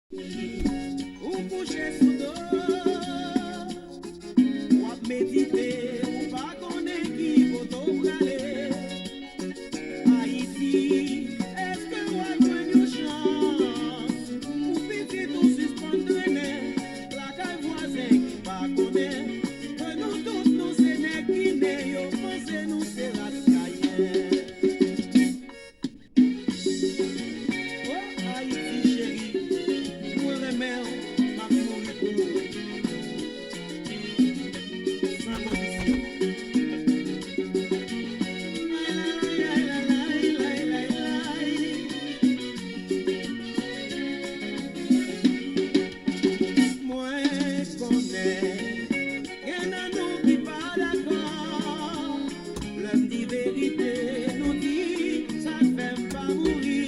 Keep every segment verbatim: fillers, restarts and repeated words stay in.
Ou kouche sou do, w ap medite, ou pa konnen ki kote w prale. Ayiti, èske w a jwenn yon chans pou pitit ou sispann trennen lakay vwazen ki pa konnen ke nou tout nou se nèg Ginen, yo panse nou se ras Kayen? Oh, Ayiti cheri, mwen renmen w, m ap mouri pou ou. San kondisyon. Mwen konnen gen nan nou ki pa dakò. Lè m di verite, nou di sa k fè m pa mouri.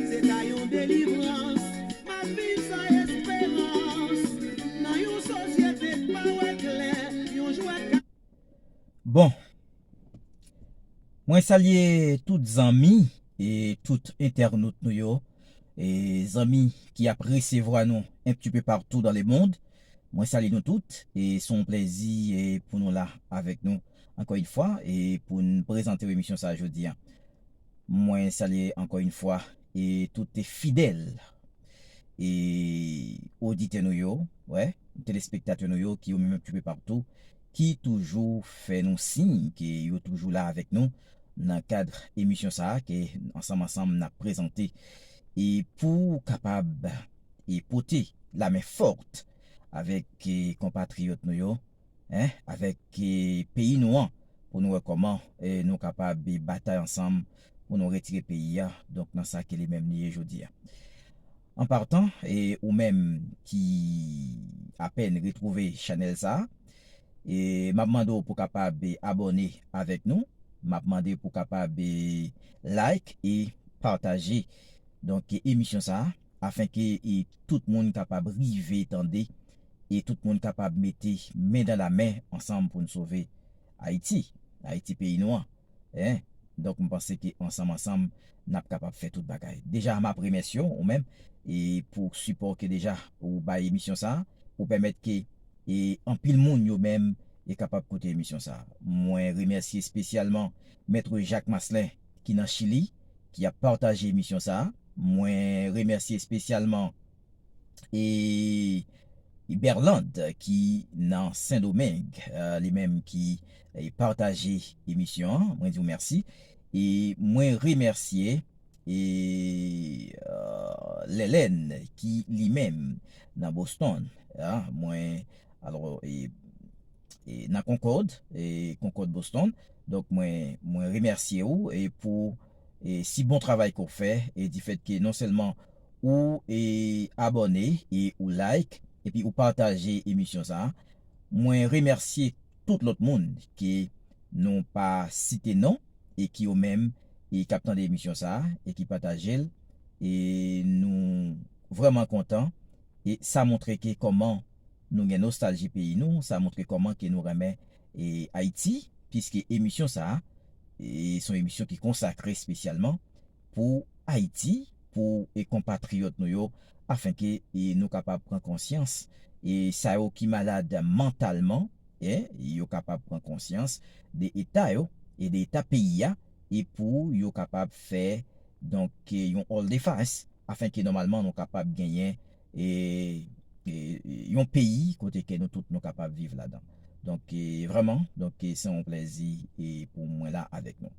Se ta yon delivrans. M ap viv san esperans nan yon sosyete k pa wè klè, yon jwèt ka Bon, mwen salye tout zanmi e tout entènot nou yo, e zanmi ki ap resevwa nou un petit peu partout dans le monde. Mwen salye nou tout, e se yon plèzi, e pou nou la avèk nou ankò yon fwa, e pou n prezante w emisyon sa a jodi a. Mwen salye ankò yon fwa, e tout fidèl, e oditè nou yo, wè, telespektatè nou yo, ki yo menm un petit peu partout, ki toujou fè nou siy ke yo toujou la avèk nou nan kad emisyon sa a, ke ansanm ansanm n ap prezante, e pou kapab, e pote la main forte avèk, e konpatriyòt nou yo, en, avèk, e peyi nou an, pou nou wè kòman, e nou kapab, e batay ansanm pou nou retire peyi a, donk, nan sa ke li menm li ye jodi a. An patan, e ou menm ki apèn retwouve chanèl sa a, e m ap mande w pou kapab, e abòne avèk nou, m ap mande pou kapab, e like e pataje, donk, emisyon sa a, afenke, e tout moun kapab rive tande, e tout moun kapab mete men dan la men ansanm pou n sove Ayiti, Ayiti peyi nou an. En, donk, m panse ke ansanm, ansanm, n ap kapab fè tout bagay. Deja, m ap remèsye w, ou menm, e pou sipò ke deja ou bay emisyon sa a, pou pèmèt ke, e anpil moun yo menm, e kapab koute emisyon sa a. Mwen remèsye espesyalman Mèt Jacques Marcelin ki nan Chili, ki ap pataje emisyon sa a. Mwen remèsye espesyalman, e, e Berlande ki nan Sendomeng, e, li menm ki, e, pataje emisyon an. Mwen di w mèsi. E mwen remèsye, e, e, Lèlèn ki li menm nan Boston. A, mwen, alò, e, e nan Concord, e Concord Boston. Donk, mwen, mwen remèsye w, e pou, e si bon travay ke w fè, e di fèt ke non sèlman ou, e abòne, e ou like, epi ou pataje emisyon sa a. Mwen remèsye tout lòt moun ke nou pa site non, e ki yo menm, e k ap tande emisyon sa a, e ki pataje l, e nou vrèman kontan, e sa montre ke kòman nou gen nostalji peyi nou, sa montre kòman ke nou renmen, e Ayiti, piske emisyon sa a, e se yon emisyon ki konsakre espesyalman pou Ayiti, pou, e, konpatriyòt nou yo, afenke, e, nou kapab pran konsyans, e sa yo ki malad mantalman, e, yo kapab pran konsyans de eta yo, e de eta peyi a, e pou yo kapab fè, donk, e, yon all defense, afenke nòmalman nou kapab genyen, e, e, yon peyi kote ke nou tout nou kapab viv ladan. Donk, e, vrèman, donk, e, se yon plèzi, e, pou mwen la avèk nou.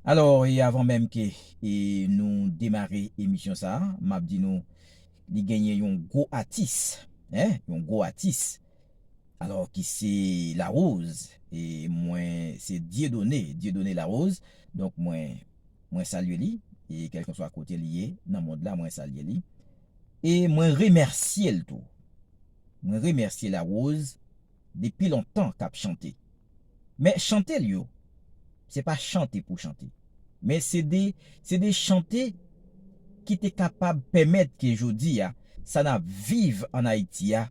Alò, e avan menm ke, e, nou demare emisyon sa a, m ap di nou, li genyen yon gwo atis, en, yon gwo atis, alò, ki se Larose, e mwen, se Dieudonné, Dieudonné Larose, donk mwen, mwen salye li, e kèlkeswa kote li ye nan mond la, mwen salye li. E mwen remèsye l tou. Mwen remèsye Larose depi lontan k ap chante. Men chante l yo, se pa chante pou chante. Men se de, se de chante ki te kapab pèmèt ke jodi a, sa n ap viv ann Ayiti a,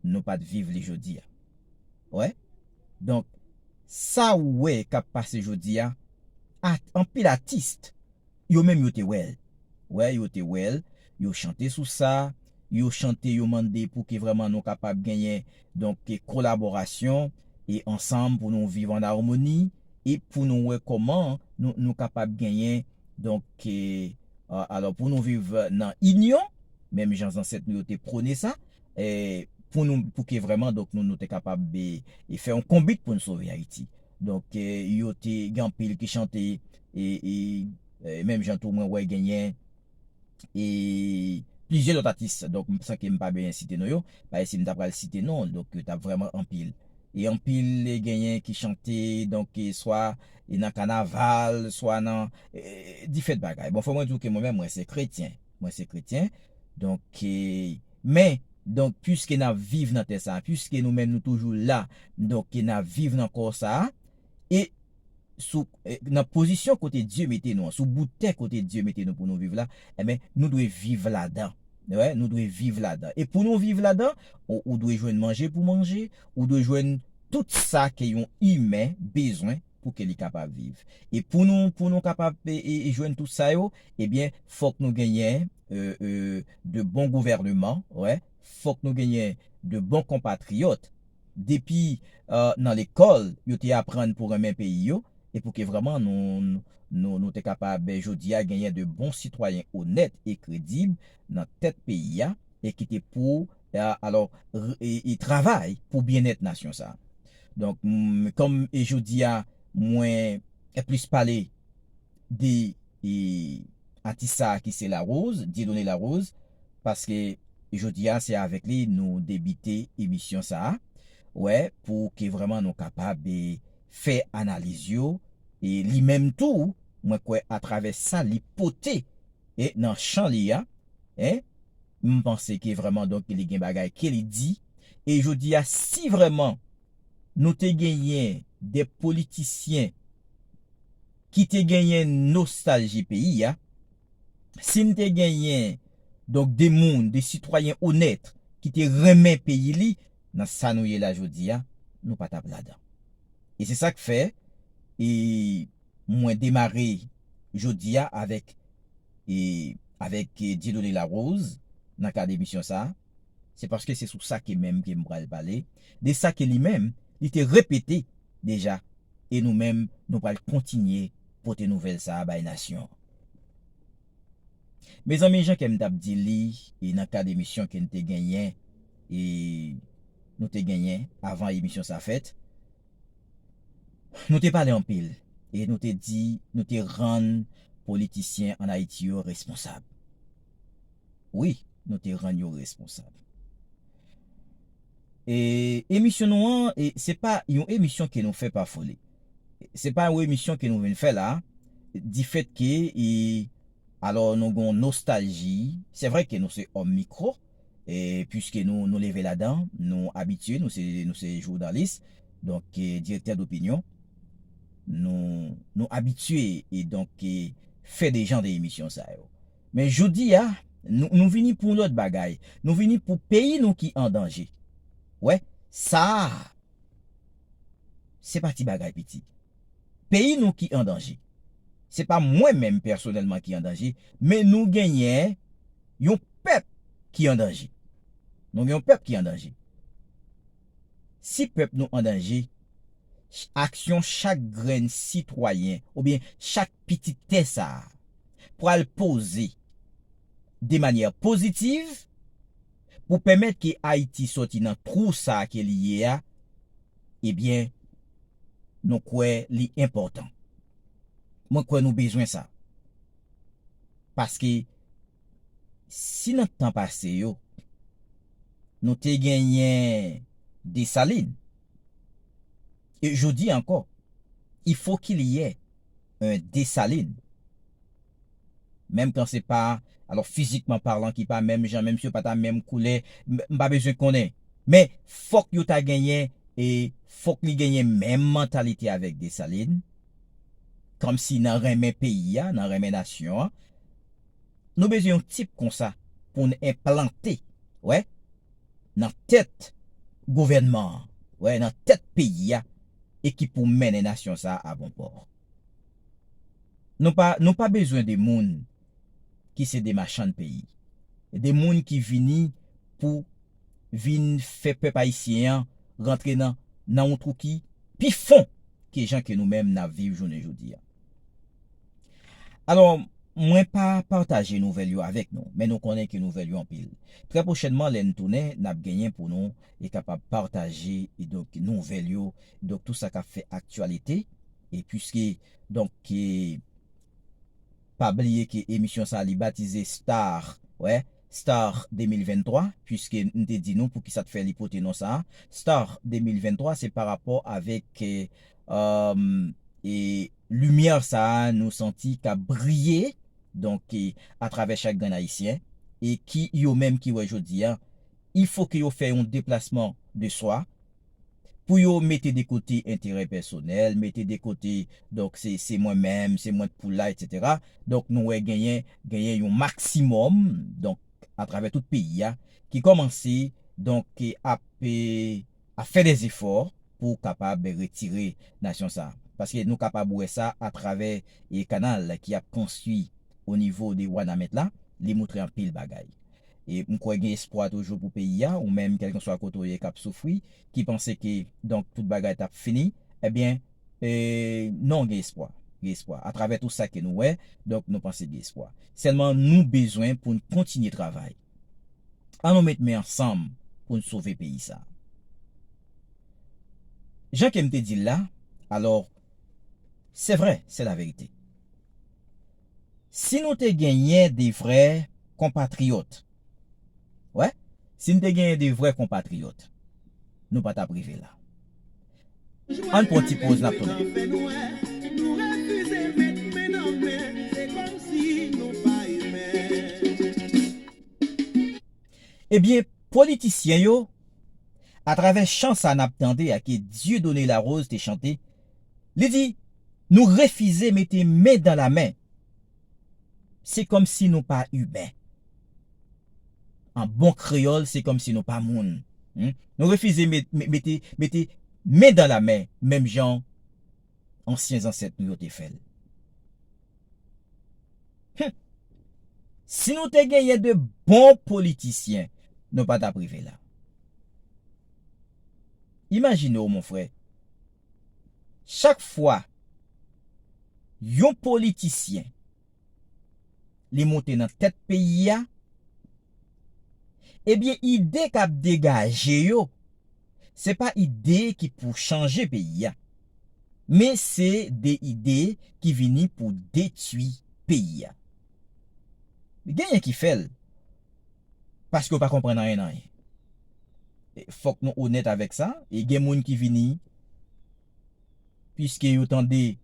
nou pa t viv li jodi a. Wè? Donk, sa ou wè k ap pase jodi a, at-, anpil atis, yo menm yo te wè l. wè, yo te wè l, yo chante sou sa, yo chante, yo mande pou ke vrèman nou kapab genyen, donk, e kolaborasyon, e ansanm pou nou viv an amoni, e pou nou wè kòman nou, nou kapab genyen, donk, e, a, alò, pou nou viv nan inyon, menm jan zansèt nou yo te pwone sa, e, pou nou, pou ke vrèman, donk, nou, nou te kapab, e, e fè yon konbit pou n sove Ayiti. Donk, e, yo te gen anpil ki chante, e, e, e, menm jan tou mwen wè genyen, e, plizyè lòt atis, donk, san ke m pa bezwen site non yo, paske si m ta pral site non, donk, yo t ap vrèman anpil. E anpil, e, genyen ki chante, donk, e, swa, e, nan kanaval, swa nan, e, difèt bagay. Bon, fò mwen di w ke mwen menm, mwen se kretyen. Mwen se kretyen. Donk, e, men, donk, piske n ap viv nan tè sa a, piske nou menm nou toujou la, donk, e n ap viv nan kò sa a, e sou, e, nan pozisyon kote Dye mete nou an, sou bout tè kote Dye mete nou pou nou viv la, enben, nou dwe viv ladan. Wè, nou dwe viv ladan. E pou nou viv ladan, ou, ou dwe jwenn manje pou manje, ou dwe jwenn tout sa ke yon imen bezwen pou ke li kapab viv. E pou nou, pou nou kapab, e, e, e jwenn tout sa yo, ebyen, fòk nou genyen, e, e, de bon gouvènman, wè, fòk nou genyen de bon konpatriyòt. Depi, e, nan lekòl, yo te aprann pou renmen peyi yo, e pou ke vrèman nou, nou, nou te kapab, e, jodi a, genyen de bon sitwayen onèt e kredib nan tèt peyi a, e ki te pou, e, alò, r-, e, e travay pou byennèt nasyon sa a. Donk, m, kòm, e, jodi a, mwen plis pale de, e, atis sa a ki se Larose, Dieudonné Larose, paske jodi a, se avèk li nou debite emisyon sa a. Wè, pou ke vrèman nou kapab, e, fè analiz yo, e li menm tou, mwen kwè atravè sa li pote, e nan chan li a, en, m panse ke vrèman, donk, li gen bagay ke li di. E jodi a, si vrèman nou te genyen de politisyen ki te genyen nostalji peyi a, si n te genyen, donk, de moun, de sitwayen onèt ki te renmen peyi li, nan sa nou ye la jodi a, nou pa t ap ladan. E se sa k fè, e mwen demare jodi a avèk, e, avèk, e, Dieudonné Larose nan kad emisyon sa a. Se paske se sou sa ke menm ke m pral pale, de sa ke li menm, li te repete deja, e nou menm, nou pral kontinye pote nouvèl sa a bay nasyon an. Mezanmi, jan ke m t ap di li, e nan kad emisyon ke n te genyen, e nou te genyen avan emisyon sa fèt, nou te pale anpil, e nou te di, nou te rann politisyen ann Ayiti yo responsab. Wi, nou te rann yo responsab. E emisyon nou an, e se pa yon emisyon ke nou fè pa foli. Se pa yon emisyon ke nou vin fè la, difèt ke, e, alò, nou gon nostalji. Se vre ke nou se òm mikwo, e, piske nou, nou leve ladan, nou abitye, nou se, nou se jounalis, donk, e, direktè dopinyon. Nou, nou abitye, e donk, e, fè de jan de emisyon sa yo. Men jodi a, nou, nou vini pou yon lòt bagay. Nou vini pou peyi nou ki an danje. Wè, sa a, se pa ti bagay piti. Peyi nou ki an danje. Se pa mwen menm pèsonèlman ki an danje, men nou genyen yon pèp ki an danje. Nou gen yon pèp ki an danje. Si pèp nou an danje, ch-, aksyon chak grenn sitwayen oubyen chak pitit tè sa a pral poze de manyè pozitiv pou pèmèt ke Ayiti sòti nan twou sa a ke li ye a, ebyen, nou kwè li enpòtan. Mwen kwè nou bezwen sa. Paske si nan tan pase yo, nou te genyen Desalin, e jodi ankò, il faut qu'il y ait un Desalin. Menm kan se pa, alò, fizikman palan, ki pa menm jan, menm si yo pa ta menm koulè, m, m pa bezwen konnen. Men, fòk yo ta genyen, e fòk li genyen menm mantalite avèk Desalin, kòmsi nan renmen peyi a, nan renmen nasyon an. Nou bezwen yon tip konsa pou n enplante, wè, nan tèt gouvènman an, wè, nan tèt peyi a, e ki pou mennen nasyon sa a a bon pò. Nou pa, nou pa bezwen de moun ki se de machann peyi. De moun ki vini pou vin fè pèp ayisyen an rantre nan, nan yon twou ki pi fon ke jan ke nou menm n ap viv jounen jodi a. Alò, mwen pa pataje nouvèl yo avèk nou, men nou konnen ke nouvèl yo anpil. Trè pwochènman, lè n tounen, n ap genyen pou nou e kapab pataje, e donk, nouvèl yo, donk, tou sa k ap fè aktyalite, e piske, donk, e, pa bliye ke emisyon sa a li batize Star, wè, Star de mil venntwa, piske m te di nou poukisa t fè li pote non sa a. Star de mil venntwa, se pa rapò avèk, e, um, e limyè sa a nou santi k ap briye, donk, e, atravè chak grenn ayisyen, e ki yo menm ki wè jodi a, il fo ke yo fè yon deplasman de swa, pou yo mete de kote enterè pèsonèl, mete de kote, donk, se, se mwen menm, se mwen k pou la, etsetera. Donk, nou wè genyen, genyen yon maksimòm, donk, atravè tout peyi a, ki kòmanse, donk, ap, e, ap fè dèzefò pou kapab retire nasyon sa a. Paske nou kapab wè sa atravè, e, kanal ki ap konstwi o nivo de Wanament la, li montre anpil bagay. E m kwè gen espwa toujou pou peyi a, ou menm, kèlkeswa kote w ye, k ap soufri, ki panse ke, donk, tout bagay t ap fini, ebyen, e, non, gen espwa. Gen espwa. Atravè tou sa ke nou wè, donk, nou panse gen espwa. Sèlman, nou bezwen pou n kontinye travay. An nou met men ansanm pou n sove peyi sa a. Jan ke m te di l la, alò, se vrè, se laverite. Si nou te genyen de vrè konpatriyòt, wè, si n te genyen de vrè konpatriyòt, nou pa t ap rive la. Ann pran ti poz, n ap tounen. Ebyen, politisyen yo, atravè chan sa n ap tande a ke Dieudonné Larose te chante, li di, nou refize mete men dan la men. Se kòmsi nou pa imen. An bon kreyòl, se kòmsi nou pa moun. Hmm? Nou refize met-, me-, mete, mete men dan la men, menm jan ansyen zansèt nou yo te fè l. Hmm. Si nou te genyen de bon politisyen, nou pa t ap rive la. Imajine w, mon frè, chak fwa yon politisyen li monte nan tèt peyi a, ebyen, ide k ap degaje yo, se pa ide ki pou chanje peyi a, men se de ide ki vini pou detwi peyi a. Genyen ki fè l, paske yo pa konprann anyen nan anyen. E fòk nou onèt avèk sa, e gen moun ki vini, piske yo tande,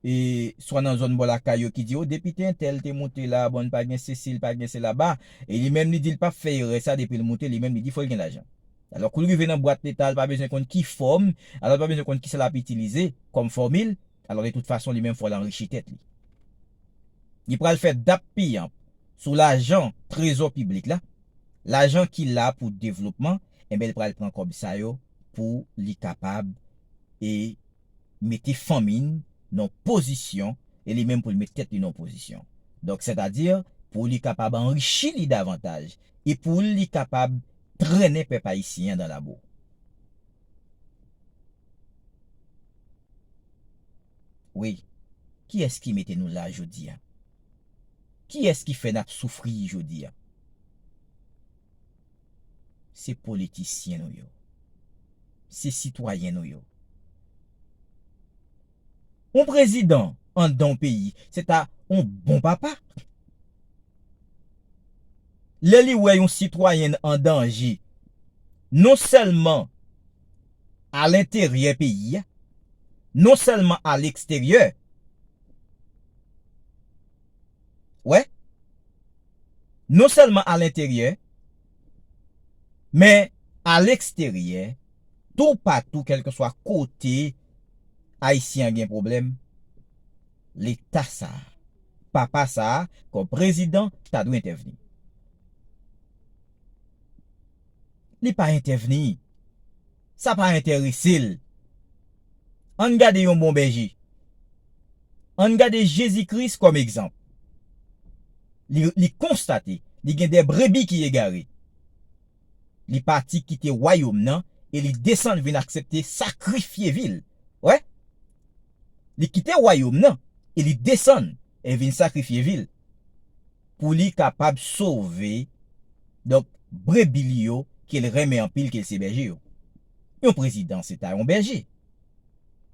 e, swa nan zòn bò lakay yo ki di, o, depite entèl te moute la, bon, pa gen sesi, pa gen sela, ba, e li menm li di l p ap fè erè sa depi l moute, li menm li di fò l gen lajan. Alò, kou l rive nan bwat leta, l pa bezwen konn ki fòm, alò, l pa bezwen konn kisa l ap itilize kòm fòmil, alò, de tout fason, li menm fò l anrichi tèt li. Li pral fè dap piyanp sou lajan trezò piblik la, lajan ki la pou devlopman, enben, li pral pran kòb sa yo pou li kapab e mete fanmi n nan pozisyon, e li menm pou l met tèt li nan pozisyon. Donk, sètadi, pou li kapab anrichi li davantaj, e pou li kapab trennen pèp ayisyen an dan labou. Wi, kiyès ki mete nou la jodi a? Kiyès ki fè n ap soufri jodi a? Se politisyen nou yo. Se sitwayen nou yo. Yon prezidan anndan yon peyi, se ta yon bon papa. Lè li wè yon sitwayen an danje, non sèlman a lenteryè peyi a, non sèlman a leksteryè, wè, non sèlman a lenteryè, men a leksteryè, toupatou, kèlkeswa kote Ayisyen an gen pwoblèm, Leta sa a, papa sa a, kòm prezidan, ta dwe entèvni. Li pa entèvni. Sa pa enterese l. Ann gade yon bon bèje. Ann gade Jezi Kris kòm egzanp. Li, li konstate, li gen de brebi ki egare. Li pati kite wayòm nan e li desann vin aksepte sakrifye vi l. Wè? Li kite wayòm nan e li desann e vin sakrifye vi l pou li kapab sove, donk, brebi li yo ke l renmen anpil, ke l se bèje yo. Yon prezidan se ta yon bèje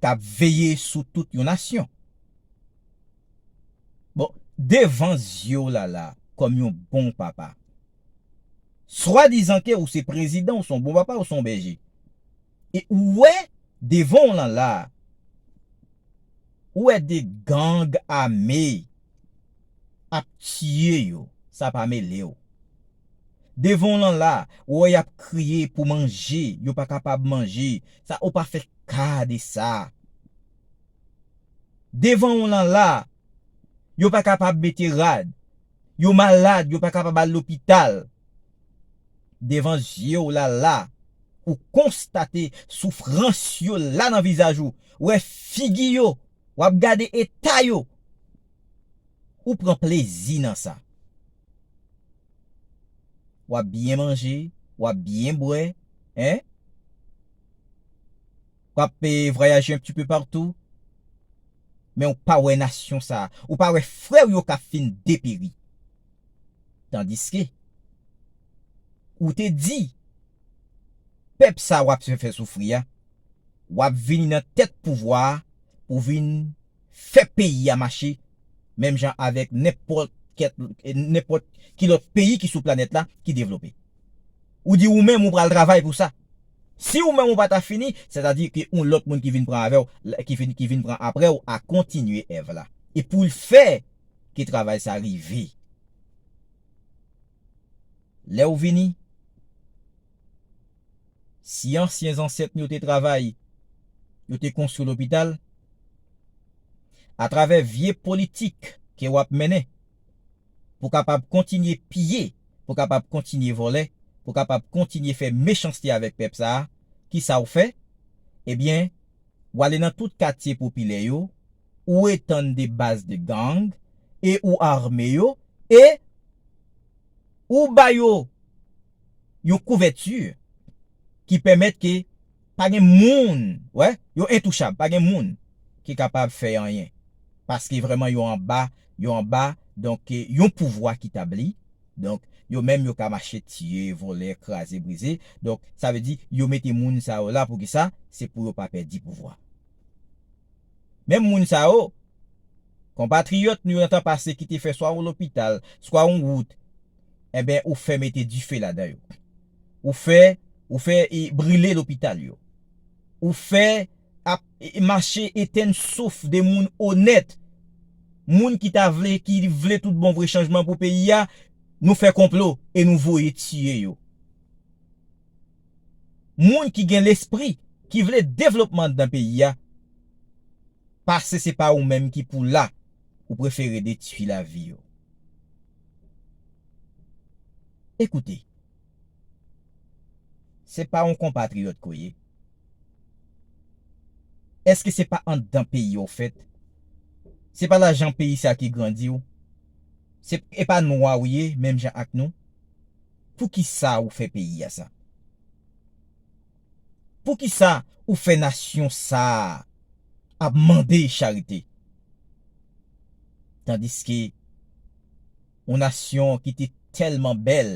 k ap veye sou tout yon nasyon. Bon, devan zye w la la, kòm yon bon papa, swadizan ke ou se prezidan, ou se yon bon papa, ou se yon bèje. E ou wè, devan w lan la, ou wè de gang ame ap tiye yo, sa pa mele w. Devan w lan la, ou wè y ap kriye pou manje, yo pa kapab manje, sa ou pa fè ka de sa. Devan w lan la, yo pa kapab mete rad, yo malad, yo pa kapab al lopital. Devan zye w la la, ou konstate soufrans yo la nan vizaj ou, ou wè figi yo, w ap gade eta yo. Ou pran plezi nan sa. W ap byen manje, w ap byen bwè, en? W ap, eh, vwayaje un petit peu partout. Men ou pa wè nasyon sa, ou pa wè frè w yo k ap fin deperi. Tandiske, ou te di, pèp sa w ap fè soufri a, w ap vini nan tèt pouvwa a pou vin fè peyi a mache, menm jan avèk nenpòt kèt, nenpòt ki lòt peyi ki sou planèt la ki devlope. Ou di ou menm ou pral travay pou sa. Si ou menm ou pa ta fini, sètadi ke yon lòt moun ki vin pran avè w, ki vin, ki vin pran aprè w a kontinye èv la. E pou l fè ke travay sa rive. Lè w vini, si ansyen zansèt nou yo te travay, yo te konstwi lopital, atravè vye politik ke w ap mennen, pou kapab kontinye piye, pou kapab kontinye vòlè, pou kapab kontinye fè mechanste avèk pèp sa a, kisa w fè? Ebyen, w ale nan tout katye popilè yo, ou etann de baz de gang, e ou ame yo, e ou ba yo yon kouvèti ki pèmèt ke pa gen moun, wè, yo entouchab, pa gen moun ki kapab fè anyen. Paske vrèman yo anba, yo anba, donk, yon pouvwa ki tabli. Donk, yo menm yo ka mache tiye, vòlè, kraze, brize. Donk, sa vle di, yo mete moun sa yo la pou ki sa? Se pou yo pa pèdi pouvwa. Menm moun sa yo, konpatriyòt nou yo nan tan pase ki te fè swa yon lopital, swa yon wout, enben, ou fè mete dife ladan yo. Ou fè, ou fè, e, brile lopital yo. Ou fè ap, e, mache etenn souf de moun onèt, moun ki ta vle, ki vle tout bon vre chanjman pou peyi a, nou fè konplo e nou voye tiye yo. Moun ki gen lespri, ki vle devlopman anndan peyi a, pase se pa ou menm ki pou la, ou prefere detwi lavi yo. Ekoute, se pa yon konpatriyòt ke w ye? Èske se pa anndan peyi w fèt? Se pa lajan peyi sa ki grandi w? Se, e pa nwa w ye, menm jan ak nou? Poukisa ou fè peyi a sa? Poukisa ou fè nasyon sa a ap mande charite? Tandiske yon nasyon ki te tèlman bèl,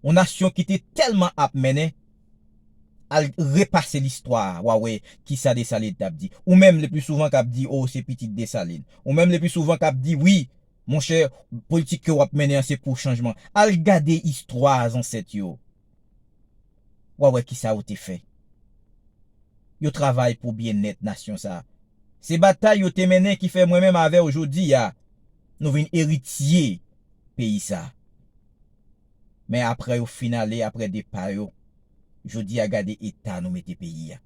yon nasyon ki te tèlman ap mennen, al repase listwa a, w a wè kisa Desalin t ap di. Ou menm le pli souvan k ap di, "O, se pitit Desalin." Ou menm le pli souvan k ap di, "Wi, monchè, politik ke w ap mennen an se pou chanjman." Al gade istwa zansèt yo. W a wè kisa yo te fè. Yo travay pou byennèt nasyon sa a. Se batay yo te mennen ki fè mwen menm avè w jodi a, nou vin eritye peyi sa a. Men apre yo fin ale, apre depa yo, jodi a gade eta nou mete peyi a.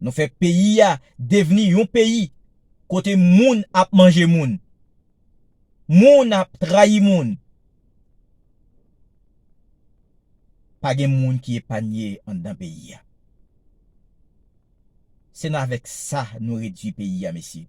Nou fè peyi a devni yon peyi kote moun ap manje moun. Moun ap trayi moun. Pa gen moun ki epanye anndan peyi a. Se nan avèk sa nou redui peyi a, mesye.